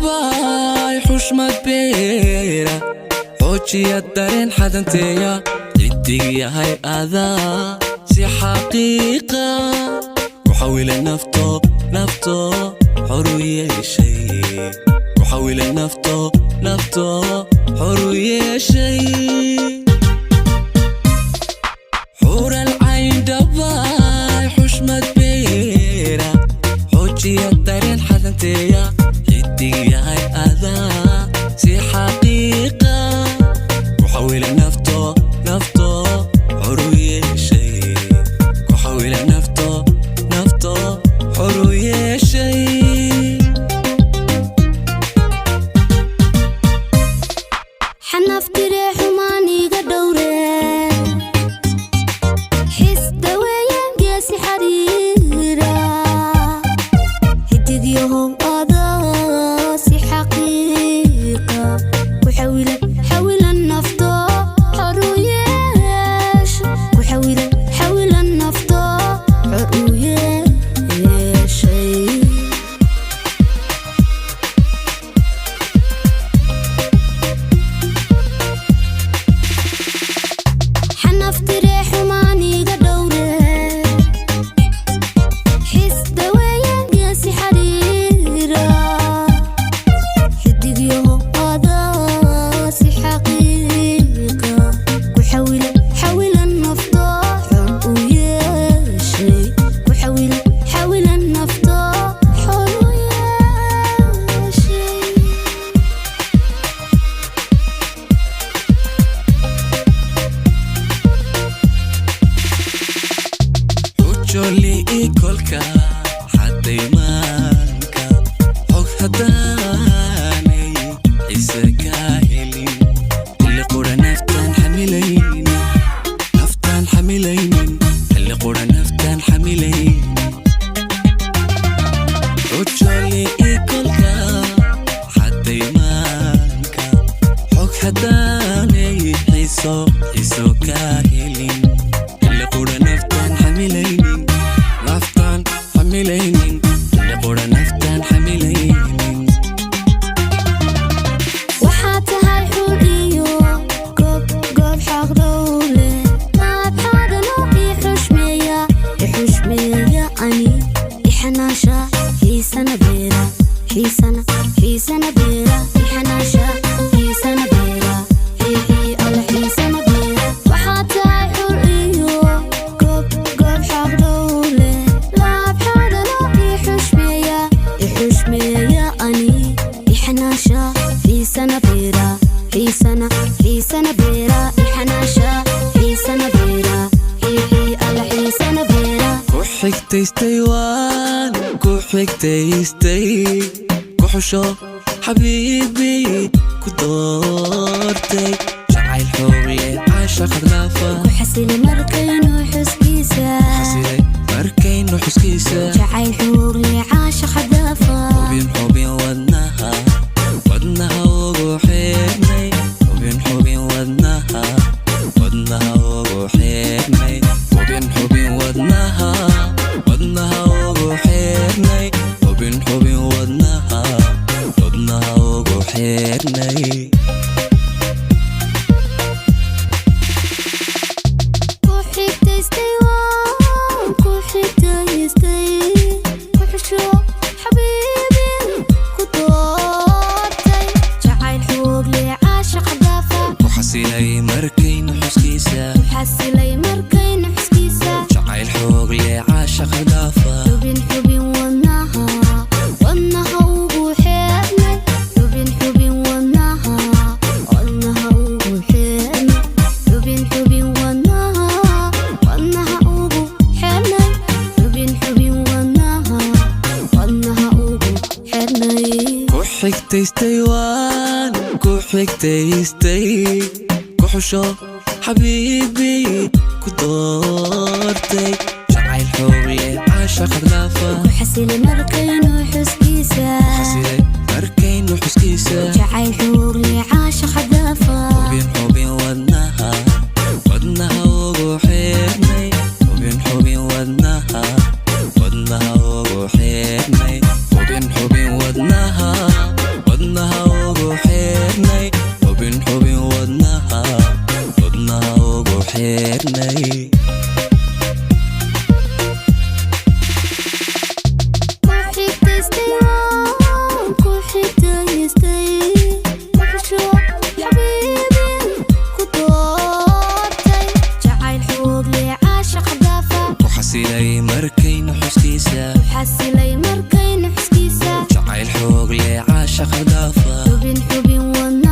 Dhabay xushmad beera, xoojiya dareen xadanteeya, xidig yahay adaa si xaqiiqa ku xawilay nafto, nafto xoru yeeshay, ku xawilay nafto, nafto xoru yeeshay. Xuural cayn dhabay xushmad beera, xoojiya dareen xadanteeya, xidig yahay adaa si xaqiiqa ku xawilay nafto, nafto xoru yeeshay, ku xawilay nafto, nafto xoru yeeshay. Xanaftire xumaaniga dhowre, xis daweeye, geesi xariira, xidigyahow adaa si xaqiiqa ku xawila, xawila nafto xor u yeesh, ku xawila, xawila nafto xor u yeeshay. Xanaftire xumaaniga dhowre, xis daweeye, geesi xariira, xidigyaho adaa si xaqiiqa ku xawila, xawila nafto xor u yeeshay, ku xawila, xawila nafto xor u yeeshay. Xujoli ikolka xadaymaanka, xog haddaanay xiise kaa helin, xilli qura naftaan xamilaynin, naftaan xamilaynin, xilli qura naftaan xamilaynin. Xujoli ikolka xadaymaanka, xog haddaanay xiiso, xiiso kaa helin, xilli qura naftaan xamilaynin, naftaan xamilaynin, xilli qura naftaan xamilaynin. Waxaa tahay xul iyo goob, goob xaq dhowle, laab xaadano i xushmeeya, i xushmeeya, ani ixanaasha, xiisana beera, xiisana, xiisana beera, ixanaasha, xiisana beera, xiixii alla xiisana beera. Waxaa tahay xul iyo goob, goob xaq dhowle, laab xaadano i xushmeeya, i xushmeeya, ani ixanaasha, xiisana beera, xiisana, xiisana beera, ixanaasha, xiisana beera, xiixii alla xiisana beera. Ku xigtaystay, waan ku xigtaystay, ku xusho xabiibi, ku doortay jacayl xoog leh, caashaq dhaafa. Ku xasilay markaynu xuskiisa. Xasilay markaynu xuskiisa. Jacayl xoog leh, caashaqa dhaafa. Xubin, xubin wadnaha, wadnaha ugu xirnay, xubin, xubin wadnaha, wadnaha ugu xirnay, xubin, xubin wadnaha, wadnaha ugu xirnay, xubin, xubin wadnaha, wadnaha ugu xirnay. Ku xigtaystay, waan ku xigtaystay, ku xusho xabiibi, ku doortay jacayl xoog leh, caashaqa dhaafa. Ku xasilay markaynu xuskiisa. Ku xasilay markaynu xuskiisa. Jacayl xoog leh, caashaqa dhaafa. Xubin, xubin wadnaha, wadnaha ugu xeernay, xubin, xubin wadnaha, wadnaha ugu xeernay, xubin, xubin wadnaha, wadnaha ugu xeernay, xubin, xubin wadnaha, wadnaha ugu xeernay. Ku xigtaystay, waan ku xigtaystay, ku xusho xabiibi, ku doortay jacayl xoog leh, caashaqa dhaafa. Ku xasilay markaynu xuskiisa. Xasilay markaynu xuskiisa. Jacayl xoog leh, caashaqa dhaafa. Xubin, xubin wadnaha, wadnaha ugu xirnay, xubin, xubin wadnaha, wadnaha ugu xirnay, xubin, xubin wadnaha. Xilay caashaqa dhaafa. Xubin xubin wadnaha.